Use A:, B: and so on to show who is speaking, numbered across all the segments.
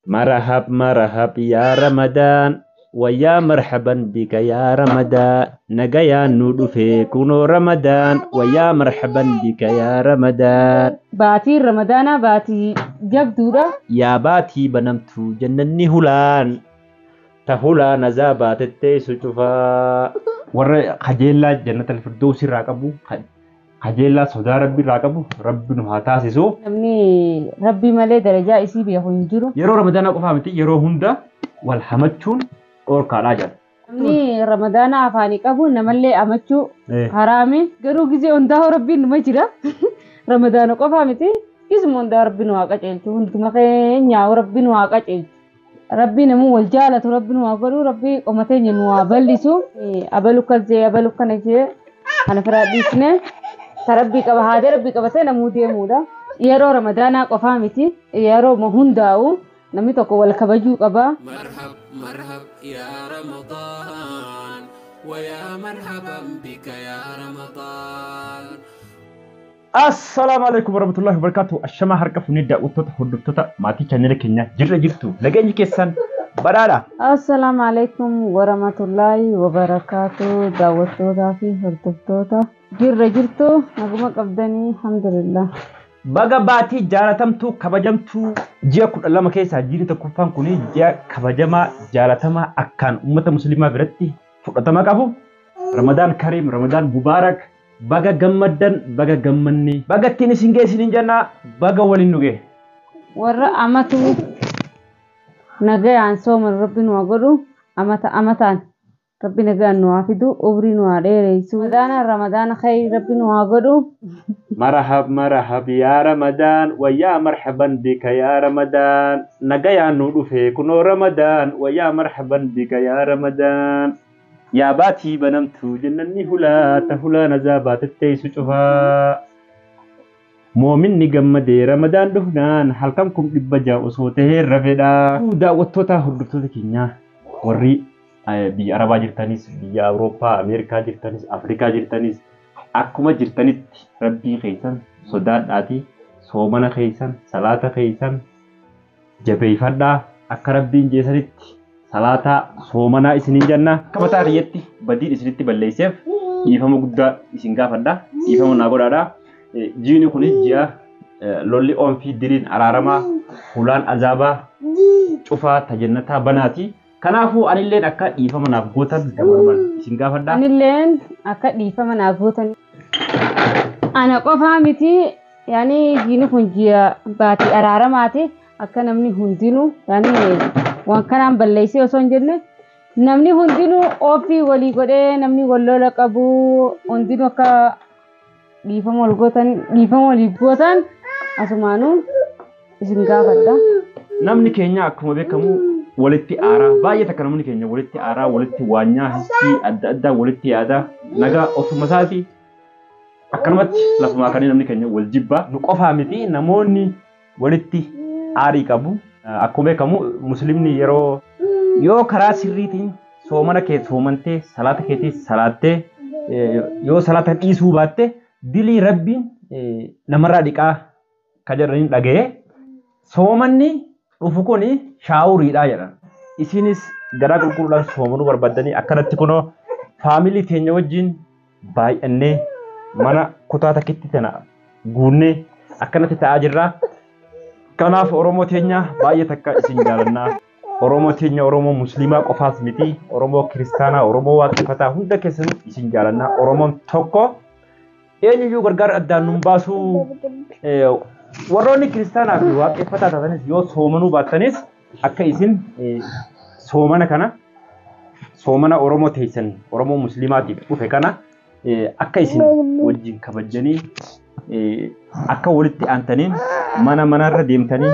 A: Marhab marhab yaa Ramadaan, wayyaa marhaban bika yaa Ramadaan, nagayaan nu dhufe kunoo Ramadaan, wayyaa marhaban bika yaa Ramadaan.
B: Baatiin Ramadaanaa baatii jabduudha.
A: Yaa baatii banamtuu jannanni hulaan, ta hulaan azaa baatettee su cufaa. Warra kajeellaa jannata firdoosii irraa qabu, kajeellaa sodaa rabbi irraa qabu, rabbi nu haa taasisu.
B: Namni rabbi malee darajaa isii beeku hin jiru.
A: Yeroo Ramadaanaa qofaa miti, yeroo hunda wal hamachuun dhoorkaadhaa jedha.
B: Namni Ramadaana afaanii qabu namallee amachuu haraami. Garuu gizee hundaa rabbiin numa jira. Ramadaana qofaa miti. Gizuma hundaa rabbi nu haa qajeelchu. Hunduma keenyaa rabbi nu haa qajeelchu. Rabbi namuu wal jaalatu rabbi nu haa godhu. Rabbi qoma teenya nu haa bal'isu. Abalu kas jee abalu kana jee kana firaa dhiisne. Ta rabbi qaba haadha rabbi qabatee namuu deemuudha. Yeroo Ramadaanaa qofaa miti. Yeroo hundaa'u namni tokko wal kabajuu qaba.
C: مرحب مرحب يا رمضان، ويا مرحبا بك يا رمضان.
A: Assalaamu alaikum warahmatullahi wabarakatuh. Ashamaa harka fuunee daawwattoota hordoftoota maatii chaanela keenyaa jirra jirtu. Nageenyi keessan badhaadha.
B: Assalaamu alaikum warahmatullahi wabarakatuh. Daawwattootaa fi hordoftoota jirra jirtu naguma qabdanii alhamdulillah.
A: Baga baatii jaalatamtuu kabajamtuu ji'a 12 keessaa ji'i tokkoffaan kun ji'a kabajamaa jaalatamaa akkaan uummata musliimaa biratti fudhatama qabu. Ramadaan Kariim, Ramadaan Mubaarak. Baga gammaddan, baga gammanne, baga ittiin isin geessiniin jennaa, baga waliin nu ga'e.
B: Warra amatu nagayaan sooman rabbi nu haa godhu. Amata amataan rabbi nagayaan nu haa fidu, umrii nu haa dheeressu. Ramadaana Ramadaana khayri rabbi nu haa godhu.
A: Marhab marhab yaa Ramadaan, wayyaa marhaban bika yaa Ramadaan, nagayaan nu dhufe kunoo Ramadaan, wayyaa marhaban bika yaa Ramadaan. Yaa baatii banamtuu jennanni hulaa, ta hulaan azaa baatettee su cufaa. Moominni gammadee Ramadaan dhufnaan halkan 600 osoo tahee rafedha. Daawwattoota hordoftoota keenyaa warri biyya Arabaa jirtanis, biyya Awurooppaa, Ameerikaa jirtanis, Afrikaa jirtanis akkuma jirtanitti rabbii keessan sodaadhaatii soomana keessan, salaata keessan jabeeffadhaa akka rabbiin jeesanitti salaataa soomanaa isiniin jenna. Akka mataa kiyyatti badiin isinitti balleesseef dhiifama guddaa isin gaafadha. Dhiifama naa godhaadha. Jiini kun ji'a lolli oomfii diriin araaramaa hulaan azaabaa cufaa tajannataa banaati. Kanaafuu anilleen akka dhiifama naaf gootan gabaabaan isin gaafadha.
B: Anilleen akka dhiifama naaf gootan. Ana qofaa miti, yaani jiini kun ji'a baatii araaramaati. Akka namni hundinuu yaani waan kanaan balleessee osoo hin jenne namni hundinuu ofii walii godhee namni wal lola qabu hundinuu akka dhiifama wal gootan, dhiifama waliif gootan asumaanuu isin gaafadha.
A: Namni keenya akkuma beekamu walitti aaraa baay'ee takka namni keenya walitti aaraa walitti waanyaa hissii adda addaa walitti yaadaa nagaa ofuma isaati akkanumatti lafumaa kanneen namni keenya wal jibbaa nu qofaa miti namoonni walitti aarii qabu. Akkuma beekamu musliimni yeroo yoo karaa sirriitiin soomana kee soomantee salaata keetii salaattee yoo salaata dhiisuu baatte dilii rabbiin namarraa dhiqaa ka jedhaniin dhaga'ee soomanni dhufu kun shaawuriidha jedhan. Isinis garaa qulqulluudhaan soomanuu barbaaddanii akkanatti kunoo faamilii teenya wajjin baay'annee mana kutaa takkitti tana guunnee akkanatti ta'aa jirra. Kanaaf Oromoo teenya baay'ee takka isin jaalannaa. Oromoo teenya Oromoo Musliimaa qofaas miti, Oromoo Kiristaanaa, Oromoo Waaqeffataa hunda keessanuu isin jaalannaa. Oromoon tokko eenyuyyuu gargaar addaan nun baasuu. Warroonni Kiristaanaa fi Waaqeffataa taatanis yoo soomanuu baattanis akka isin soomana kana soomana Oromoo teessan Oromoo Musliimaatiif dhufe kana akka isin wajjin kabajjanii akka walitti aantaniin mana manarra deemtanii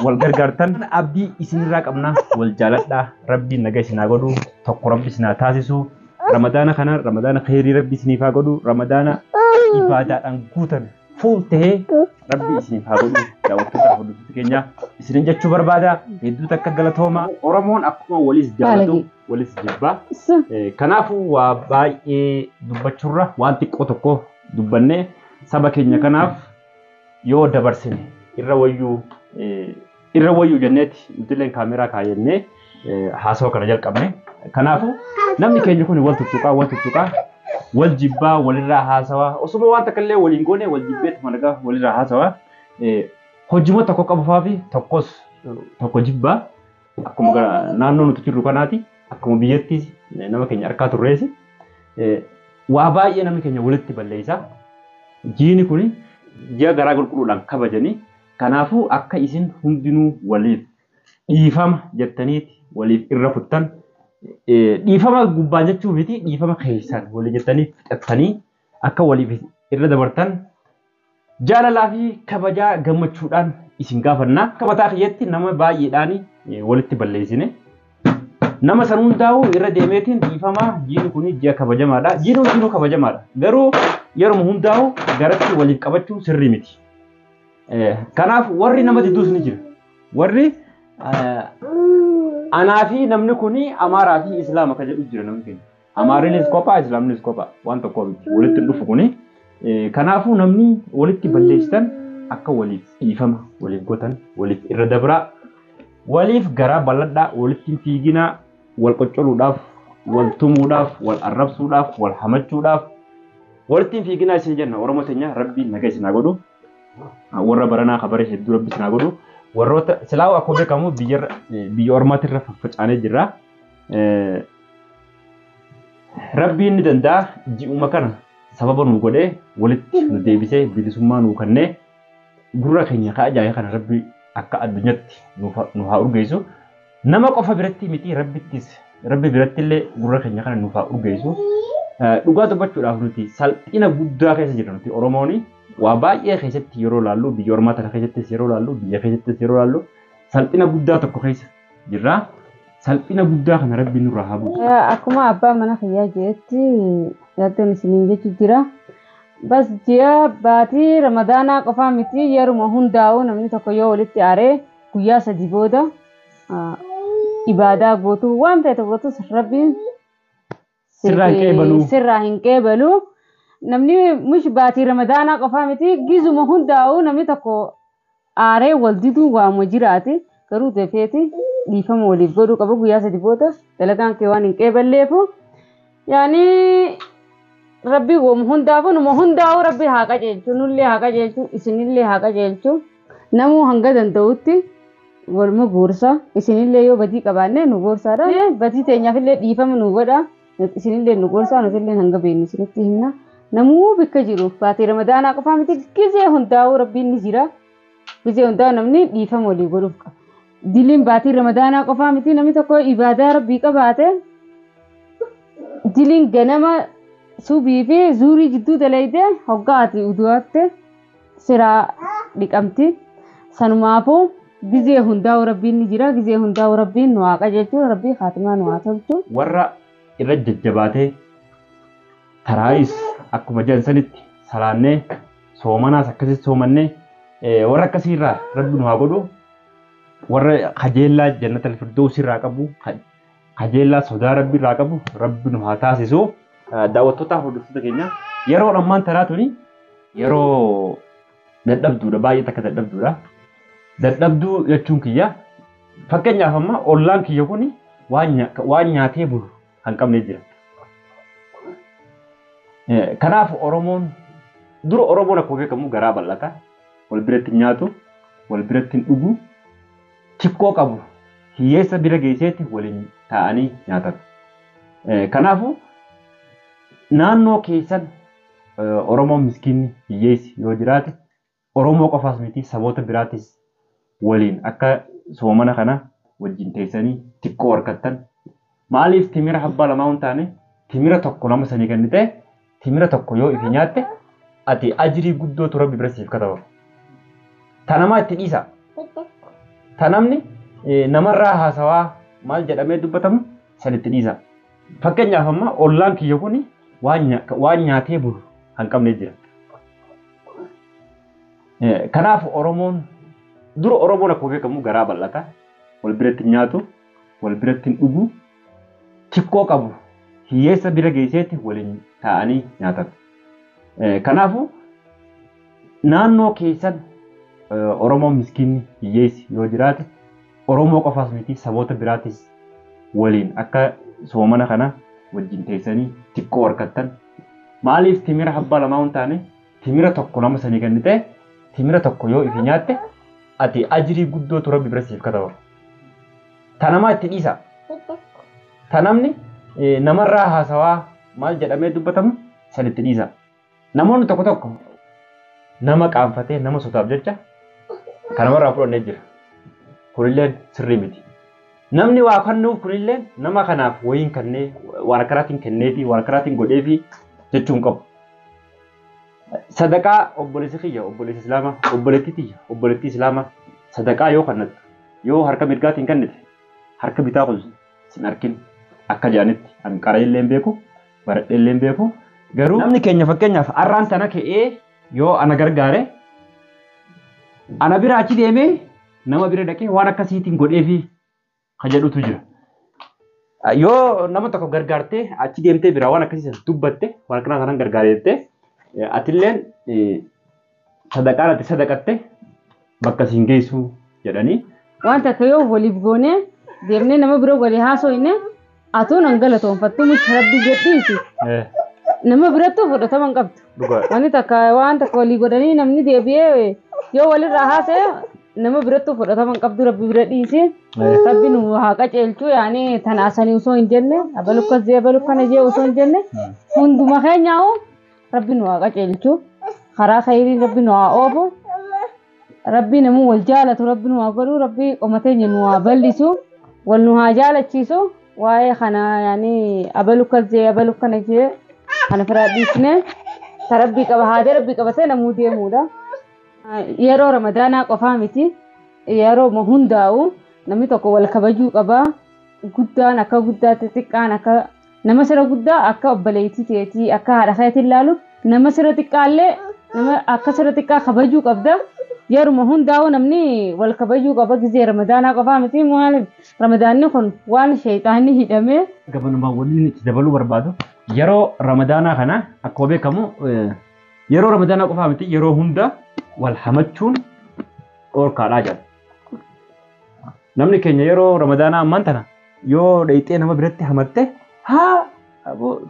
A: wal gargaartan abdii isinirraa qabna. Wal jaaladhaa, rabbiin naga isin haa godhu, tokko rabbi isin haa taasisu. Ramadaana kana Ramadaana khayrii rabbi isiniif haa godhu, Ramadaana ibaadaadhaan guutame fuul tahee rabbi isiniif haa godhu. Daawwattoota hordoftoota keenya isinin jechuu barbaada. Hedduu takka galatooma. Oromoon akkuma walis jaalatu walis jibbaa. Kanaafuu waa baay'ee dubbachuurra waan xiqqoo tokko dubbannee saba keenya kanaaf yoo dabarsine irra wayyuu Irra wayyuu jenneeti nutilleen kaameraa kaayyannee haasawaa kana jalqabne. Kanaafuu namni keenya kun wal tuttuqaa wal tuttuqaa wal jibbaa walirraa haasawaa osuma waan takka illee waliin goone wal jibbeetuma nagaa walirraa haasawaa hojii tokko qabufaa fi tokkos tokko jibbaa akkuma naannoo nuti jirru kanaati akkuma biyyatti nama keenya harkaa turreesi waa baay'ee namni keenya walitti balleessa. Jiini kun ji'a garaa qulqulluudhaan kabajanii kanaafuu akka isin hundinuu waliif dhiifama jettaniiti waliif irra kuttan dhiifama gubbaa jechuu miti dhiifama keessan walii jettanii fixattanii akka waliif irra dabartan jaalalaa fi kabajaa gammachuudhaan isin gaafanna. Akka mataa kiyyatti nama baay'eedhaan walitti balleessine. Nama san hundaa'u irra deemeetiin dhiifama jiini kun ji'a kabajamaadha. Jiini hundinuu kabajamaadha. Garuu yeroo hundaa'u garatti waliif qabachuu sirrii miti. Kanaaf warri nama didduus ni jira. Warri anaa fi namni kun Amaaraa fi Islaama kan jedhu jira namni keenya. Amaariinis kophaa Islaamnis kophaa waan tokko miti walitti dhufu kuni. Kanaafuu namni walitti balleessitan akka waliif dhiifama waliif gootan waliif irra dabraa waliif garaa bal'adhaa walitti fiiginaa wal qoccoluudhaaf wal tumuudhaaf wal arrabsuudhaaf wal hamachuudhaaf walitti fiiginaa isin jenna. Oromoo teenya rabbiin nagaa isin haa godhu. Warra baranaa kabaree hedduu rabbi isin haa godhu. Warroota silaa akkuma beekamu biyya ormaatirra faffacaanee jirra. Rabbiin ni danda'a ji'uma kana sababa nu godhee walitti nu deebisee bilisummaa nu kennee gurra keenya ka ajaa'iba kana rabbi akka addunyaatti nu haa urgeessu. Nama qofa biratti miti rabbittis rabbi biratti illee gurra keenya kana nuuf haa urgeessu. Dhugaa dubbachuudhaaf nuti salphina guddaa keessa jirra nuti Oromooni. Waa baay'ee keessatti yeroo laallu biyya ormaa tana keessattis yeroo laallu biyya keessattis yeroo laallu salphina guddaa tokko keessa jirra. Salphina guddaa kana rabbi nurraa haa buusu.
B: Akkuma abbaa mana kiyyaa jedhetti yaaddoon isiniin jechu jira. Bas ji'a baatii Ramadaanaa qofaa miti yeruma hundaa'u namni tokko yoo walitti aaree guyyaa sadii booda ibaadaa gootu waan feete gootus rabbiin
A: sirraa hin qeebalu.
B: Sirraa hin qeebalu. Namni mush baatii Ramadaanaa qofaa miti gizuma hundaa'u namni tokko aaree wal diduu waamuma jiraati. Garuu dafeeti dhiifama waliif godhuu qaba guyyaa sadii booda dalagaan kee waan hin qeeballeefu. Yaani rabbi hundaafuu numa hundaa'u rabbi haa qajeelchu nullee haa qajeelchu isinillee haa qajeelchu namuu hanga danda'utti waluma gorsa isinillee yoo badii qabaanne nu gorsaadha. Badii teenyaafillee dhiifama nu godha isinillee nu gorsaa nutillee hanga beeknu isinitti himna. Namuu bakka jiru baatii Ramadaanaa qofaa miti gizee hundaa'u rabbiin ni jira. Gizee hundaa'u namni dhiifama walii godhuuf qaba. Diliin baatii Ramadaanaa qofaa miti namni tokko ibaadaa rabbii qabaate diliin ganama subii fi zuurii jidduu dalayte hoggaa ati udu'atte siraa dhiqamti. Sanumaafuu gizee hundaa'u rabbiin ni jira. Gizee hundaa'u rabbiin nu haa qajeelchu rabbii khaatimaa nu haa tolchu.
A: Warra irra jajjabaatee taraayis akkuma jedhan sanitti salaannee soomanaas akkasitti soomannee warra akkasiirraa rabbi nu haa godhu. Warra kajeellaa jannata firdoosii irraa qabu kajeellaa sodaa rabbi irraa qabu rabbi nu haa taasisu. Daawwattootaa hordoftoota keenya yeroo ammaan tanaa tuni yeroo dadhabduudha baay'ee takka dadhabduudha. Dadhabduu jechuun kiyya fakkeenyaaf amma ollaan kiyya kun waan nyaatee bulu kan qabne jira. Kanaaf Oromoon dura Oromoon akkuma beekamu garaa bal'ata. Wal biratti nyaatu, wal biratti dhugu, xiqqoo qabu hiyyeessa bira geesseetti waliin taa'anii nyaatan. Kanaafuu naannoo keessan Oromoon miskiinni hiyyeessi yoo jiraate Oromoo qofaas miti saboota biraatis waliin akka soomana kana wajjin teessanii xiqqoo harkattan. Maaliif timira abbaa lamaa hin taane timira tokko nama sanii kennite timira tokko yoo ifi nyaatte ati ajirii guddootu rabbi bira siif kataba. Ta namaa itti dhiisa. Ta namni namarraa haasawaa maal jedhamee dubbatamu san itti dhiisa. Fakkeenyaaf amma ollaan kiyya kun waan nyaatee bulu kan qabne jira. Kanaaf Oromoon dura Oromoon akkuma beekamu garaa bal'ata. Wal biratti nyaatu, wal biratti dhugu, xiqqoo qabu hiyyeessa bira geesseetti waliin taa'anii nyaatan. Kanaafuu naannoo keessan Oromoon miskiinni hiyyeessi yoo jiraate Oromoo qofaas miti saboota biraatis waliin akka soomana kana wajjin teessanii xiqqoo harkattan. Maaliif timira abbaa lamaa hin taane timira tokko nama sanii kennite timira tokko yoo ifi nyaatte ati ajirii guddootu rabbi bira siif kataba. Ta namaa itti dhiisa. Ta namni namarraa haasawaa maal jedhamee dubbatamu san itti dhiisa. Namoonni tokko tokko nama qaanfatee nama sotaaf jecha kan namarraa fudhannee jira. Kunilleen sirrii miti. Namni waa kennuuf kunilleen nama kanaaf wayiin kennee waan akkanaatiin kenneefi waan akkanaatiin godheefi jechuun qabu. Sadaqaa obboleessi kiyya obboleessi islaamaa obboleettii tiyya obboleettii islaamaa sadaqaa yoo kennattu yoo harka mirgaatiin kennite harka bitaa kun sin arkin akka jedhanitti an qara'illee hin beeku baradheellee hin beeku garuu namni keenya fakkeenyaaf arraan tana ka'ee yoo ana gargaare ana bira achi deemee nama bira dhaqee waan akkasiitiin godheefi ka jedhutu jira. Yoo nama tokko gargaartee achi deemtee biraa waan akkasii dubbatte waan akkanaa kanaan gargaareettee atilleen sadaqaan ati sadaqatte bakka siin geessu jedhanii.
B: Waan takka yoo waliif goonee deemnee nama bira walii haasofne atuun an galatoonfattu miti rabbi jedhiiti. Nama birattuu fudhatama hin qabdu. Wanni takka waan takka walii godhanii namni deebi'ee yoo walirraa haasa'e nama birattuu fudhatama hin qabdu rabbi bira dhiisi. Rabbi nu haa qajeelchu yaani tana asanii osoo hin jenne abalu akkas jee abalu kana jee osoo hin jenne hunduma keenyaa'u rabbi nu haa qajeelchu. Karaa khayrii rabbi nu haa oofu. Rabbi namuu wal jaalatu rabbi nu haa godhu rabbi qoma teenya nu haa bal'isu wal nu haa jaalachiisu waa'ee kana yaani abalu akkas jee abalu kana jee kana firaa dhiisne ta rabbi qaba haadha rabbi qabatee namuu deemuudha. Yeroo ramadaanaa qofaa miti yeroo hundaa'u namni tokko wal kabajuu qaba. Guddaan akka guddaatti xiqqaan akka nama sira guddaa akka obboleettii teetii akka haadha keetii ilaalu nama sira xiqqaallee nama akka sira xiqqaa kabajuu qabda. Yeruma hundaa'u namni wal kabajuu qaba gizee ramadaanaa qofaa miti maaliif ramadaanni kun waan sheexaanni hidhamee.
A: Gabanumaa wanni itti dabaluu barbaadu yeroo ramadaanaa kana akkuma beekamu yeroo ramadaanaa qofaa miti yeroo hunda wal hamachuun dhorkaadhaa jira. Namni keenya yeroo ramadaanaa ammaan tana yoo dheeyxee nama biratti hamatte haa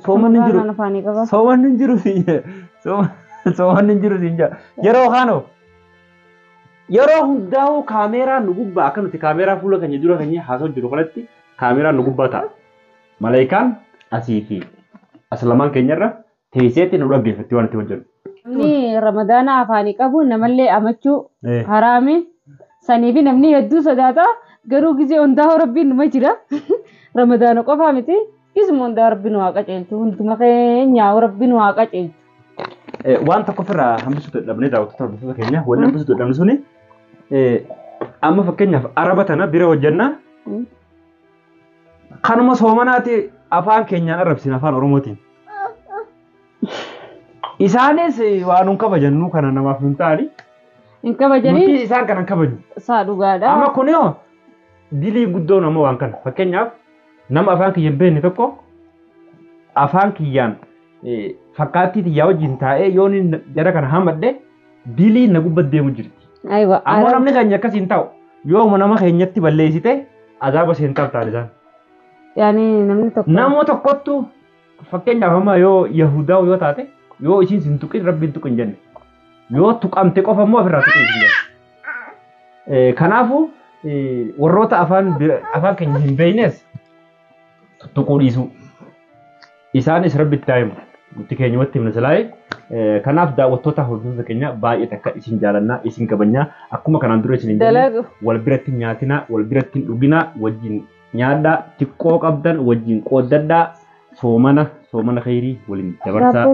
A: soomanni hin jiru soomanni hin jiru siin soomanni hin jiru siin jedha. Yeroo kaanoo yeroo hundaa'u kaameeraan nu gubbaa akka nuti kaameeraa fuula keenya dura keenya haasa'u jiru kanatti kaameeraan nu gubbaa ta'a. Malaayikaan asii fi as lamaan keenyarra teesseetti nu dhaggeeffatti waan itti hojjennu.
B: Namni ramadaana afaanii qabu namallee amachuu haraami. Sanii fi namni hedduu sodaata garuu gizee hundaa'u rabbiin numa jira. Ramadaana qofaa miti gizuma hundaa rabbi nu haa qajeelchu hunduma keenyaa'u rabbi nu haa qajeelchu.
A: Waan tokko ofirraa hambisuu dadhabnee daawwattoota hordoftoota keenya wanni hambisuu dadhabne suni amma fakkeenyaaf araba tana bira hojjennaa kanuma soomanaati afaan keenyaan arrabsina afaan Oromootiin. Isaanis waan nun kabajannuu kana namaaf hin taani.
B: Hin kabajanii?
A: Nuti isaan kana hin kabajnu.
B: Isaa dhugaadha.
A: Amma kunoo dilii guddoo nama waan kana fakkeenyaaf nama afaan kiyya hin beekne tokko afaan kiyyaan fakkaattii tiyyaa wajjin taa'ee yoo inni jara kana hamadhe dilii na gubbatti deemu jirti.
B: Aywa.
A: Ammoo namni keenya akkas hin ta'u yoo nama keenyatti balleessite azaaba seentaaf ta'an isaan.
B: Yaani namni tokko.
A: Nama tokkottu fakkeenyaaf amma yoo Yahudaa yoo taate yoo isiin sin tuqin rabbiin tuqin jenne yoo tuqamte qofa immoo ofirraa tuqin hin jenne. Kanaafuu warroota afaan keenya hin beeknes tuttuquu dhiisuu. Isaanis rabbitti haa himu. Nuti keenyumatti himna silaa'e. Kanaaf daawwattoota hordoftoota keenya baay'ee takka isin jaalannaa isin kabajnaa akkuma kanaan dura isin hin jenne wal biratti nyaatinaa wal biratti hin dhuginaa wajjin nyaadhaa xiqqoo qabdan wajjin qooddadhaa soomana soomana khayrii waliin dabarsaa.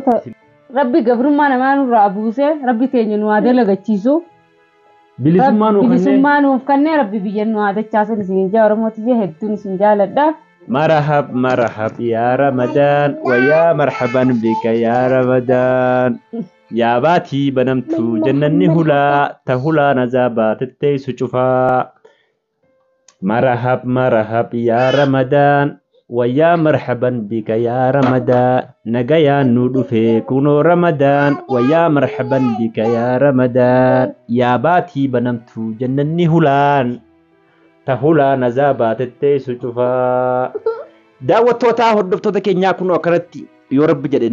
B: Rabbi gabrummaa namaa nurraa buusee rabbi keenya nu haa dalagachiisu. Bilisummaa nuuf kennee rabbi biyya nu haa dachaasan isin jaa Oromooti jee hedduun isin jaaladha.
A: مرحب مرحب يا رمضان ويا مرحبا بك يا رمضان يا باتي بنمت جنني هلا تهلا نزابات التيس شفا مرحب مرحب يا رمضان ويا مرحبا بك يا رمضان نجايا نودفي كونو رمضان ويا مرحبا بك يا رمضان يا باتي بنمت جنني هلان Tahulaa nazaa baatettee su cufaa. Daawwattootaa hordoftoota keenyaa kun akkanatti yoo rabbi jedhe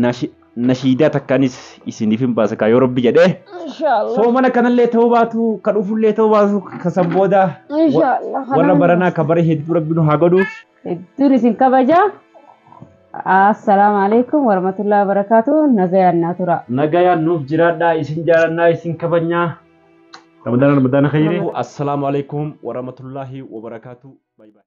A: nashiidaa takkaanis isiniif hin baasa kaa yoo rabbi jedhe.
B: Inshaallah.
A: Soomana kanallee ta'uu baatu ka dhufullee ta'uu baatu ka san booda
B: Inshaallah.
A: warra baranaa ka bara hedduu rabbi nu haa godhu.
B: Hedduun isin kabaja. Assalaamu alaikum warahmatullahi wabarakatuh. Nagayaan naa tura.
A: Nagayaan nuuf jiraadhaa isin jaalannaa isin kabajnaa. Ramadaana Ramadaana khayrii. Assalaamu alaikum warahmatullahi wabarakaatu. Bye bye.